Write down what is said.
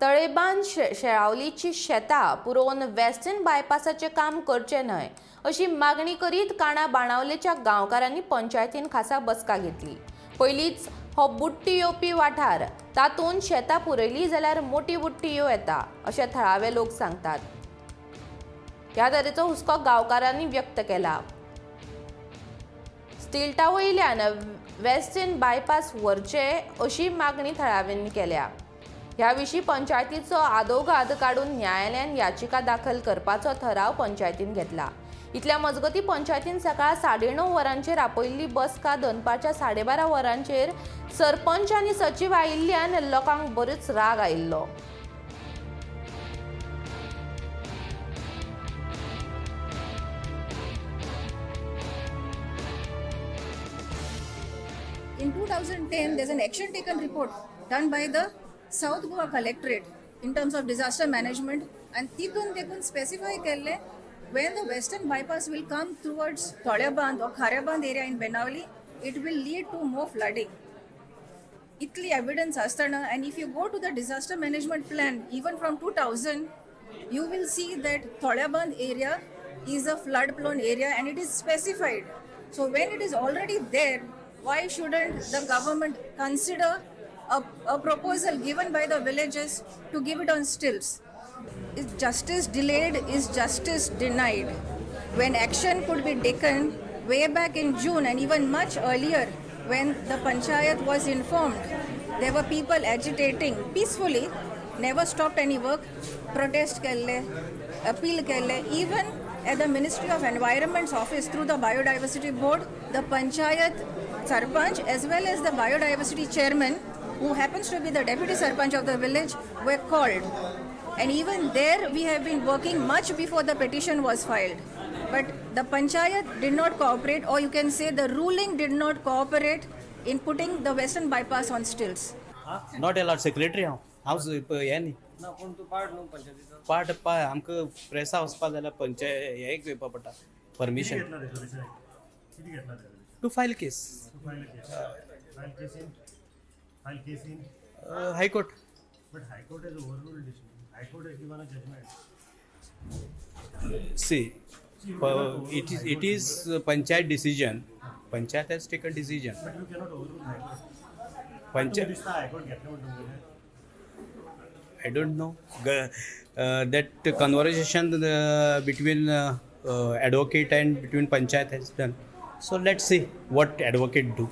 तळेबांद शेळावलीची शेतां पुरोवन वेस्टर्न बायपासाचें काम करचें न्हय अशी मागणी करीत काणा बाणावलेच्या गांवकारांनी पंचायतीन खासा बसका घेतली. पयलींच हो बुडटी येवपी वाठार, तातूंत शेतां पुरयलीं जाल्यार मोटी बुडटी येवं येता अशें थळावे लोक सांगतात. ह्या तरेचो हुस्को गांवकारांनी व्यक्त केला. स्टिल्टा वयल्यान वेस्टर्न बायपास व्हरचे अशी मागणी थळाव्यांनी केल्या. ह्या विशीं पंचायतीचो आदोगाद काडून न्यायालयान याचिका दाखल करपाचो थराव पंचायतीन घेतला. इतल्या मजगती पंचायतीन सकाळ 9:30 वरांचेर आपयल्ली बसका दनपारच्या 12:30 वरांचेर सरपंच आनी सचीव आयिल्ल्यान लोकांक बरोच राग आयिल्लो. In 2010, there's an action taken report done by the South Goa Collectorate in terms of disaster management, and titun tekun specify kelle when the western bypass will come towards Toleband or Khareband area in Benaulim, it will lead to more flooding. Itli evidence astana, and if you go to the disaster management plan, even from 2000, you will see that Toleband area is a flood prone area and it is specified. So when it is already there, why shouldn't the government consider a proposal given by the villages to give it on stilts? Is justice delayed is justice denied. When action could be taken way back in June and even much earlier, when the panchayat was informed, there were people agitating peacefully, never stopped any work, protest kelle, appeal kelle, even at the Ministry of Environment's office through the Biodiversity Board, the panchayat sarpanch as well as the biodiversity chairman, who happens to be the deputy sarpanch of the village, were called. And even there we have been working much before the petition was filed. But the panchayat did not cooperate, or you can say the ruling did not cooperate in putting the western bypass on stilts. Not allowed secretary हांव हांव हें न्ही. ना पूण तूं part न्हू पंचायतीचो. Part पाय आमकां प्रेसा वचपा जाल्यार पंचायत हें घेवपा पडटा permission to file case high court. But high court has overruled this. High court has given a judgment. See, it is panchayat decision. Panchayat has taken decision. But you cannot overrule high court. Panchayat दिसता high court घेतलें म्हणटा तुमगेलें. I don't know. That conversation between advocate and between panchayat has done. So let's see what advocate do.